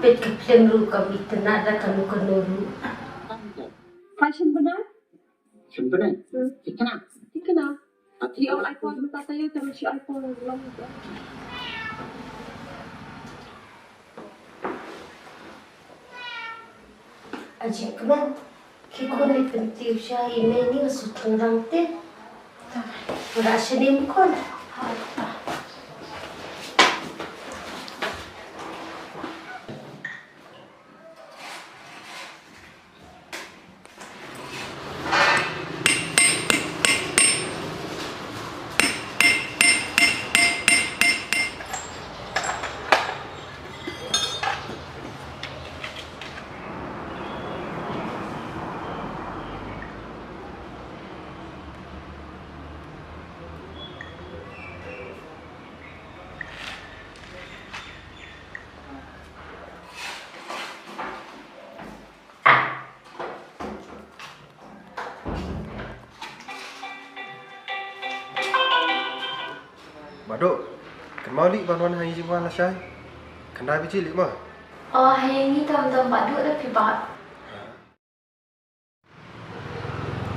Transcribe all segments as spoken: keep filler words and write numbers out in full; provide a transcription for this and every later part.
Ka film ruh kam itynnad da kano kano ruh. Fashion bana? Sempena. Hmm. Ikna. Ikna. Ati. Ïa, ai por mynta taïew tang shi ai por long. Aji kmen. Ki khun i pynti u sha i mei ni nga sut ngrang te. Ura sha ni mkon. Bah Duh, kynmaw lih ban wan ha ïing jingwan lashai. Khyndai baje lih mo. Oh, ha ïing ngi tam tam Bah Duh da phi bah.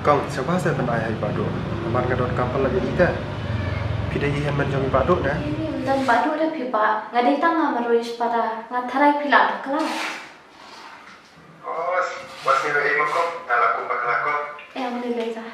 Kong, sngewbha sa pynai ha i Bah Duh. Namar nga donkam palat ïa ita. Phi dei i hynmen jong i Bah Duh ne? Ym don Bah Duh da phi bah. Nga dei tang nga marwei sha para. Nga tharai phi la bakla. Os, was ni ruh ei ma Kong, ta la kum bakla Kong. Em ni lei ta.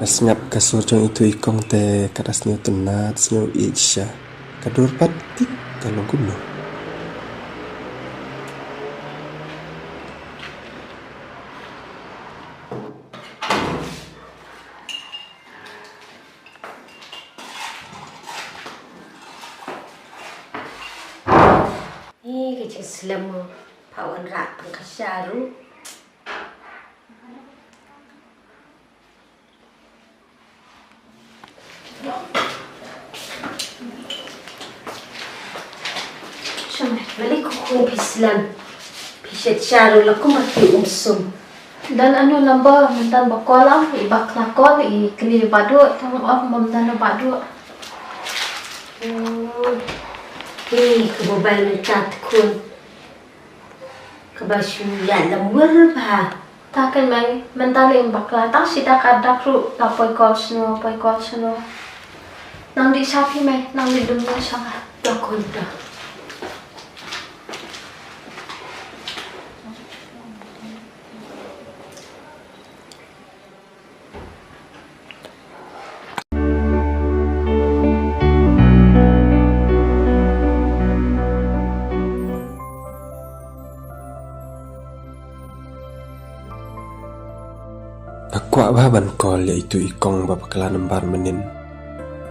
Da sngap ka sur jong itu i Kong te ka da sngew tynnad, sngew ïeit shisha. Ka dur pat tik ka long kumno. Ih, ka jingslem mo. Pha wan rah tang ka sha ruh. Shemai, balei ko khun phi slem? Phi shet sha ruh la kumba phi um sum. Don anu number mynta ba call am, i bakla call, i kylli Bah Duh, tang ong bym don Bah Duh. Hmm. Ih, ka mobile mynta te khun. Kaba shu ïalam wer bha. Ta kynmaw, mynta lei bakla, tang shi da ka dak ruh, la poi call shano, poi call shano. Nang dih sha phi mei, nang dih dum ïa sha nga. Ta khun ta. Nga kwah bha ban call ïa itu i Kong ba bakla number mynnin.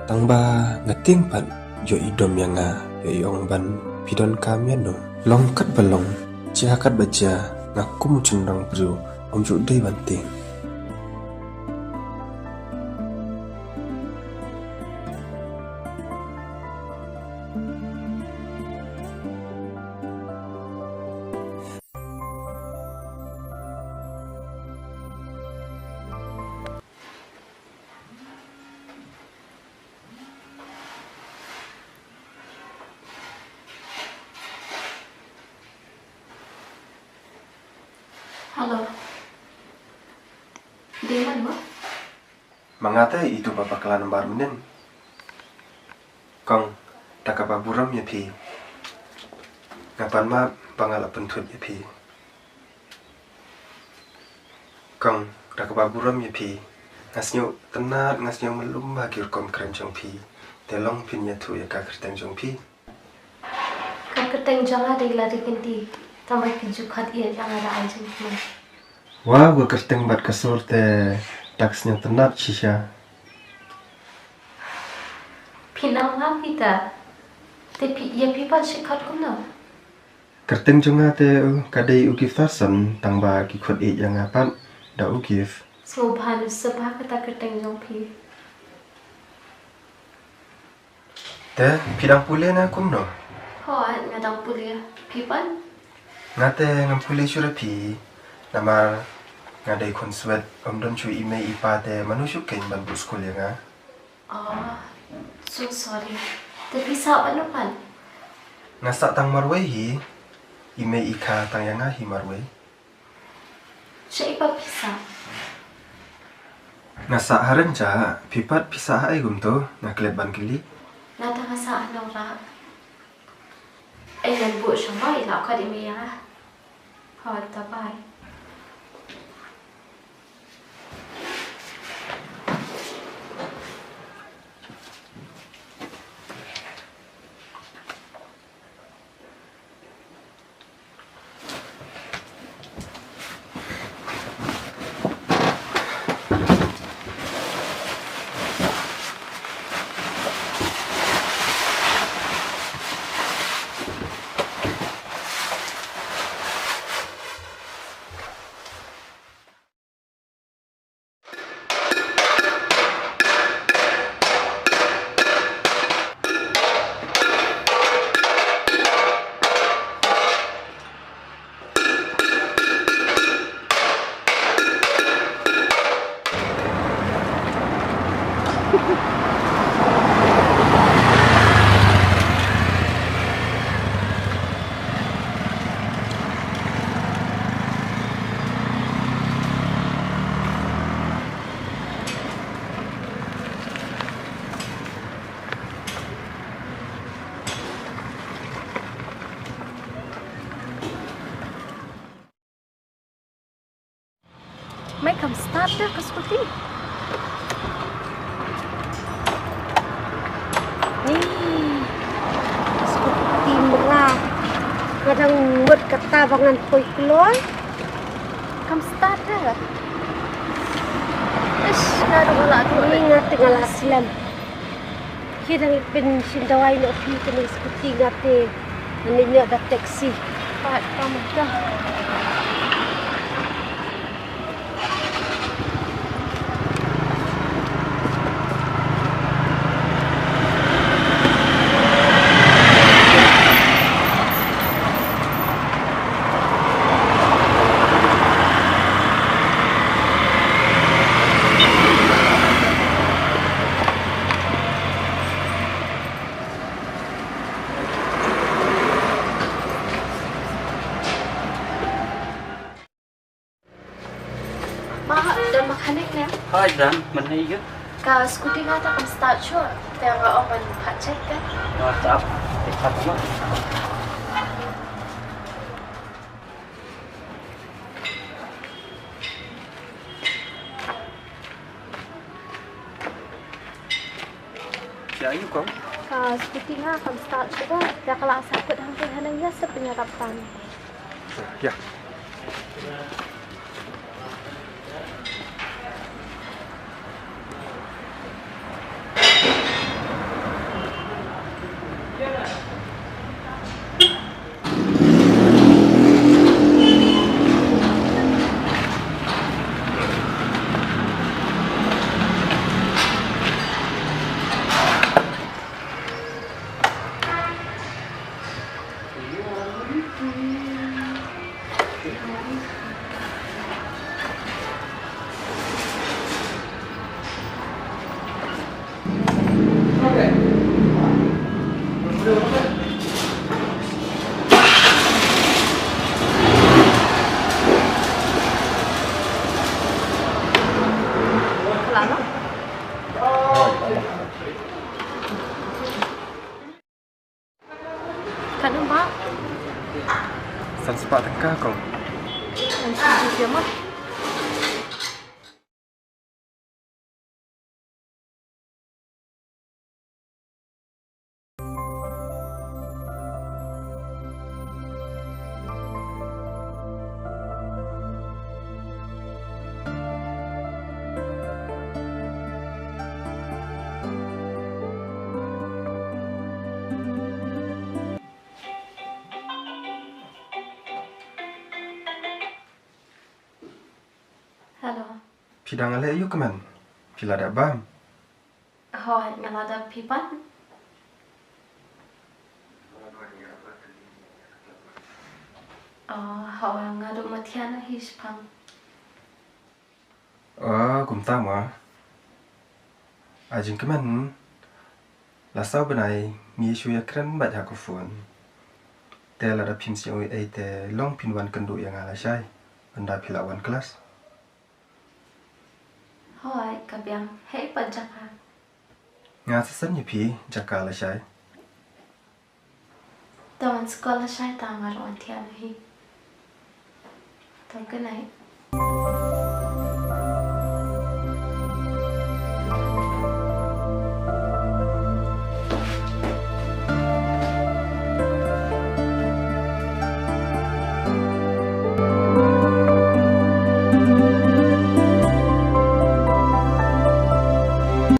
Tang ba nga tieng pat ïoh i dom ïa nga, ïoh i ong ban phi donkam ïano. Long kat ba long, jia kat ba jia, nga kum u shynrang briew, ym ju dei ban tieng. Hello. Dei man mo? Ma nga te itu ba bakla number mynnin. Kong, da kaba burom ïa phi. Nga pan map ba nga la pynthut ïa phi. Kong, da kaba burom ïa phi. Nga sngew tynnad, nga sngew malu bha ki rukom kren jong phi. Te long phin ïathuh ïa ka kyrteng jong phi. Ka kyrteng jong nga dei Lari Kynti. Tang ba phi ju khot ïa nga da ai jingkmen. Wow, ka kyrteng bad ka sur te da ka sngewtynnad shisha. Phi nang wan phi ta. Te phi, ïa phi pat shi khot kumno? Kyrteng jong nga te, uh, ka dei u Gift Tharson, tang ba ki khot ïeit ïa nga pat da u Gift. Sngewbha, sngewbha kata kyrteng jong phi. Te phi dang pule ne kumno? Hooid, nga dang pule. Phi pat? Nga te ngam pule shuh re phi. Namar nga dei khun swet, ym don shuh i mei i pa te mano shuh keiñ ban buh skul ïa nga. Oh, so sorry. Te phi sah bad no pat? Nga sah tang marwei hi. I mei i kha tang ïa nga hi marwei. Shaei pat phi sah? Nga sah ha Rynjah, phi pat phi sah ha ei kumto, nga klet ban kylli. Nga te nga sah ha Nongrah. Ei, ngan buh shuwa, i la khot i mei ïa nga. Hooid, to bye. Mei, kam start da ka scooty. Ni, scooty mra. Ka dang mut kata ba ngan poi kloi. Kam start da. Ish, nga dang la tu. Ni nga teng la slem. Ki dang pynshim dawai noh phi kane scooty nga te. Ngan leit noh da taxi. Pat pam da. Ma, don mechanic ne? Hooid, don, mynne ïa. Ka scooty nga ta kam start shuh. Te nga ong ban pat check ka. Nga ta ap, te pat ma. Ïa, ïa kong. Ka scooty nga kam start shuh ba. Ïa ka la sa kut hangtei haneng ïa sa pynïarap tan. Ïa. Katno ba? San spah tyngka kong. San spah tyngka ma. Hello. Phi dang leh aïu kmen? Phi la dep bam? Hooid, nga la dep, phi pat? Oh, hawa nga ruh ma thiah hi shipang. Oh, kumta ma. A jingkmen, la saw bnai ngi shu ïakren bad ha ka phone. Te lada phim sngew ei ei te long phin wan kynduh ïa nga lashai, ynda phi la wan klas. Hooid, ka biang. Hei pat jaka. Nga sa send ïa phi jaka lashai. To wan skul lashai, tang nga ruh wan thiah hi. To good night.